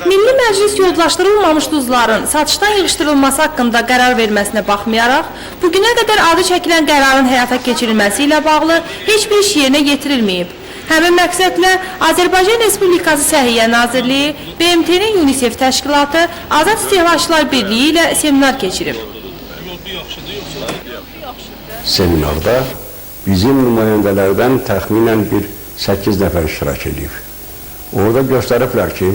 Milli Məclis yodlaşdırılmamış duzların satışdan yığışdırılması haqqında qərar verməsinə baxmayaraq, bugünə qədər adı çəkilən qərarın həyata keçirilməsi ilə bağlı heç bir iş yerinə yetirilməyib. Həmin məqsədlə Azərbaycan Respublikası Səhiyyə Nazirliyi, BMT-nin UNICEF təşkilatı, Azad İstehlakçılar Birliyi ilə seminar keçirib. Seminarda bizim nümayəndələrdən təxminən bir 8 nəfər iştirak edib. Orada göstəriblər ki,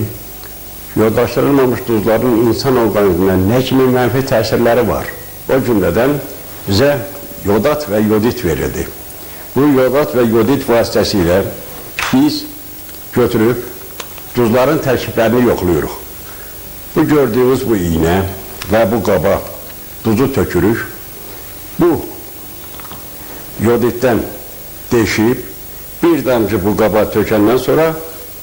yodlaşdırılmamış duzların insan orqanizminə nə kimi mənfi təsirləri var. O cümlədən bizə yodat və yodit verildi. Bu yodat və yodit vasitəsilə biz götürüb duzların tərkiblərini yoxlayırıq. Bu gördüyünüz bu iynə və bu qaba duzu tökürük. Bu yoditdən deşib bir damcı bu qaba tökəndən sonra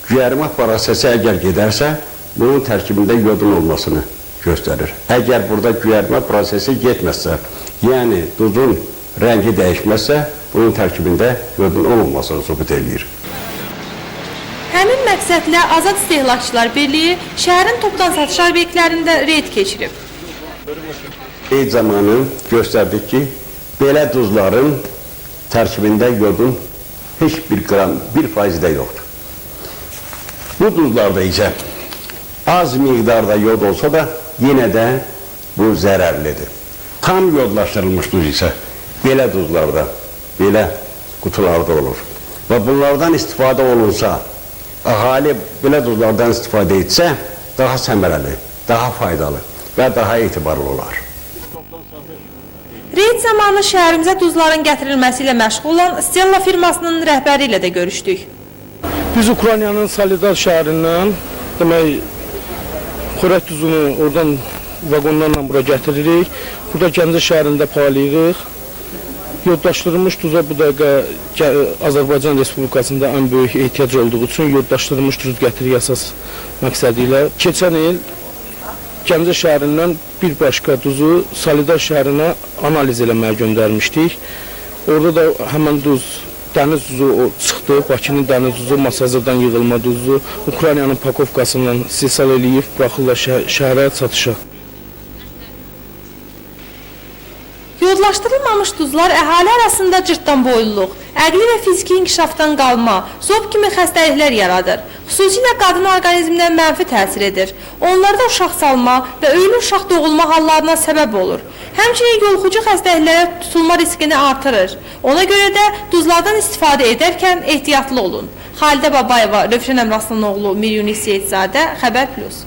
göyərmə prosesi əgər gedərsə, bunun tərkibində yodun olmasını göstərir. Əgər burada göyərmə prosesi getməzsə, yəni duzun rəngi dəyişməzsə, bunun tərkibində yodun olmamasını sübut eləyir. Həmin məqsədlə Azad İstehlakçılar Birliyi şəhərin topdan satış obyektlərində reyd keçirib. Reyd zamanı göstərdik ki, belə duzların tərkibində yodun heç bir qram, 1% də yoxdur. Bu duzlarda isə az miqdarda yod olsa da yenə də bu zərərlidir. Tam yodlaşdırılmış duz isə belə duzlarda, belə qutularda olur. Və bunlardan istifadə olunsa, əhali belə duzlardan istifadə etsə, daha səmərəli, daha faydalı və daha etibarlı olar. Reyd zamanı şəhərimizə duzların gətirilməsi ilə məşğul olan Stella firmasının rəhbəri ilə də görüşdük. Biz Ukraynanın Solidar şəhərindən, demək, xörək duzunu oradan vaqonlarla bura gətiririk. Burada Gəncə şəhərində paylayırıq. Yodlaşdırılmış duza bu dəqiqə Azərbaycan Respublikasında ən böyük ehtiyac olduğu üçün yodlaşdırılmış duz gətiririk əsas məqsədi ilə. Keçən il Gəncə şəhərindən bir başqa duzu Solidar şəhərinə analiz eləməyə göndərmişdik. Orada da həmən duz, dəniz duzu çıxdı, Bakının dəniz duzu, Masazırdan yığılma duzu, Ukraynanın pakovkasından istehsal eləyib, buraxırlar şəhərə satışa. Yodlaşdırılmamış duzlar əhali arasında cırtdanboyluluq, əqli və fiziki inkişafdan qalma, zob kimi xəstəliklər yaradır. Xüsusilə qadın orqanizminə mənfi təsir edir. Onlarda uşaq salma və ölü uşaq doğulma hallarına səbəb olur. Həmçinin yoluxucu xəstəliklərə tutulma riskini artırır. Ona görə də duzlardan istifadə edərkən ehtiyatlı olun. Xalidə Babayeva, Rövşən Əmraslanoğlu, Mir Yunis Seyidzadə, Xəbər Plus.